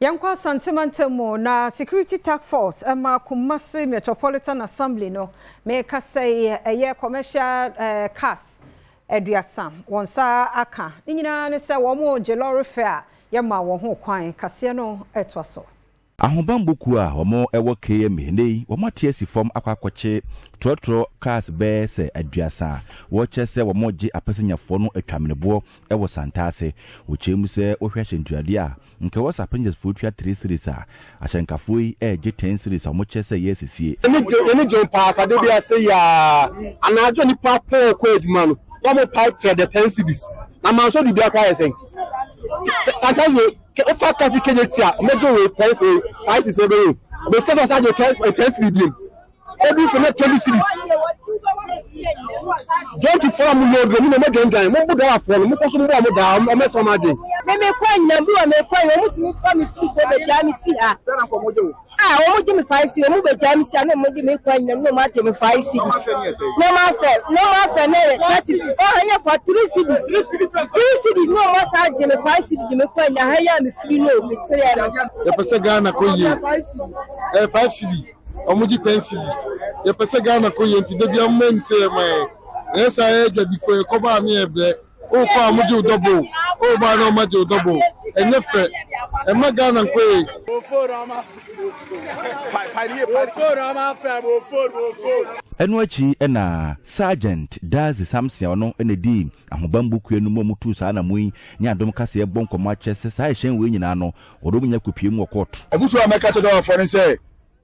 Yɛnkɔ Asante mantam mu na Security Task Force ma Kumasi Metropolitan Assembly no meka sɛ ɛyɛ commercial cars 30 wɔn nsa aka. Ne nyinaa ne sɛ wɔn gye lɔre fare a yɛma wɔn ho kwan. Kaseɛ no ɛtoa so. Ahobanbɔ kuo a wɔn wɔ KMA ne yi, wɔn ate asi fam akɔ akɔkye trɔtrɔ cars bɛyɛ sɛ 30 a wɔkyerɛ sɛ wɔn gye apɛsɛnyafoɔ no atwameneboɔ wɔ Santase. Wɔkyerɛ mu sɛ wohwɛ ahyɛntuadeɛ a nka ɛwɔ sɛ apɛngyasfoɔ tua 3 cedis a, ahyɛnkafoɔ yi ɛregye 10 cedis a wɔkyerɛ sɛ ɛyɛ asisie. Yɛne gye paa kade bi ase yaa anadwo nipa pɔn kɔ adwuma no wɔn mo pae kyerɛ de 10 cedis na maa nso de bi akora yɛ sɛn. Santase wofa kafi kegye tia ɔmɛgye wei 10 cedis, 5 cedis ɛbɛyɛ o ɔbɛsɛ fɔ sáájú 10 cedis biem ebi fɛ ne 20 cedis. Jɔnki fɔlɔ mu lóòdù mu na ɔmɔ dwendwan mo bó dɔla fɔ no mo kɔ so mo bɔ ɔmo daa ɔmɔ ɛsɛ ɔmɔ adwen. Mímí kɔ nyina bi wɔ mi kɔ yi, wɔn tumi fa mi firi kɔ bɛ gya mi si ha. A wɔn gye mi 5 cedis, wɔn bɛ gya mi si ha na wɔn de mi kɔ nyina na wɔn agye mi 5 cedis. Normal fare, normal fare na yɛ 30, ɔhɔ nyɛ kɔ 3 cedis, 3 cedis na wɔn asa agye mi 5 cedis de mi kɔ nyina ha yi a mi firi no mi tiri no. Yɛpɛ sɛ Ghana kɔ yie. Ɛyɛ 5 cedi, ɔmo gye 10 cedi. Yɛpɛ sɛ Ghana kɔ yie, nti debi ɔmo ani sɛ yɛ ma yɛ ɛyɛ sɛ ayɛ adwadifo yɛ kɔba a ne yɛ brɛ. Wokɔ a, ɔmo gye wo double, woba a na ɔmo agye wo double. Ɛnyɛ fɛ, ɛma Ghana nkɔ yie. Ɛno akyi ɛna Sergeant Dazi Samson a ɔno ɛna di ahobanbɔ kuo no mu a ɔmutu saa na mu yi ne Adom Kaseɛ bɔ nkɔmmɔ akyɛ sɛ saa ɛhyɛn wei nyinaa no wɔde wɔn nya kɔpie mu wɔ court. Afutuo a mɛka kyerɛ dɔwɔfoɔ ne sɛ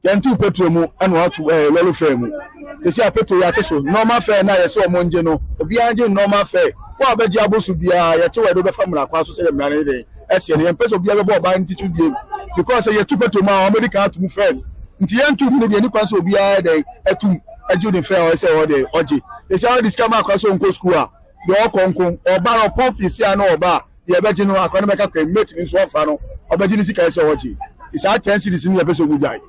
yɛnto petrol mu ɛna wato lɔre fare mu. Sisi a petrol yɛate so, normal fare na yɛsɛ ɔmo ngye no, obiara ngye normal fare. Wo a bɛgye aboso biara, yɛte wɔ yɛde wobɛfa mmara kwan so sɛdeɛ mmara no de ɛseɛ no. Yɛmpɛ sɛ obiara bɛbɔ ɔban no titi biem because sɛ yɛtu petrol mu a, wɔn de kan ato mu first, nti yɛntu mu no deɛ, ni kwan sɛ obiara dɛn atum agye ne fare a ɔyɛ sɛ ɔde ɔgye. Sisi a ɔde sika ma akora sɛ ɔnkɔ sukuu a, deɛ ɔkɔ nko ɔba no ɔpɔn fi a na ɔba a, deɛ ɛbɛgye no akora no bɛka kwan mate no nso ɔmfa no ɔbɛgye ne sika sɛ ɔgye. Saa 10 cedis no yɛpɛ sɛ ɔmu gyae.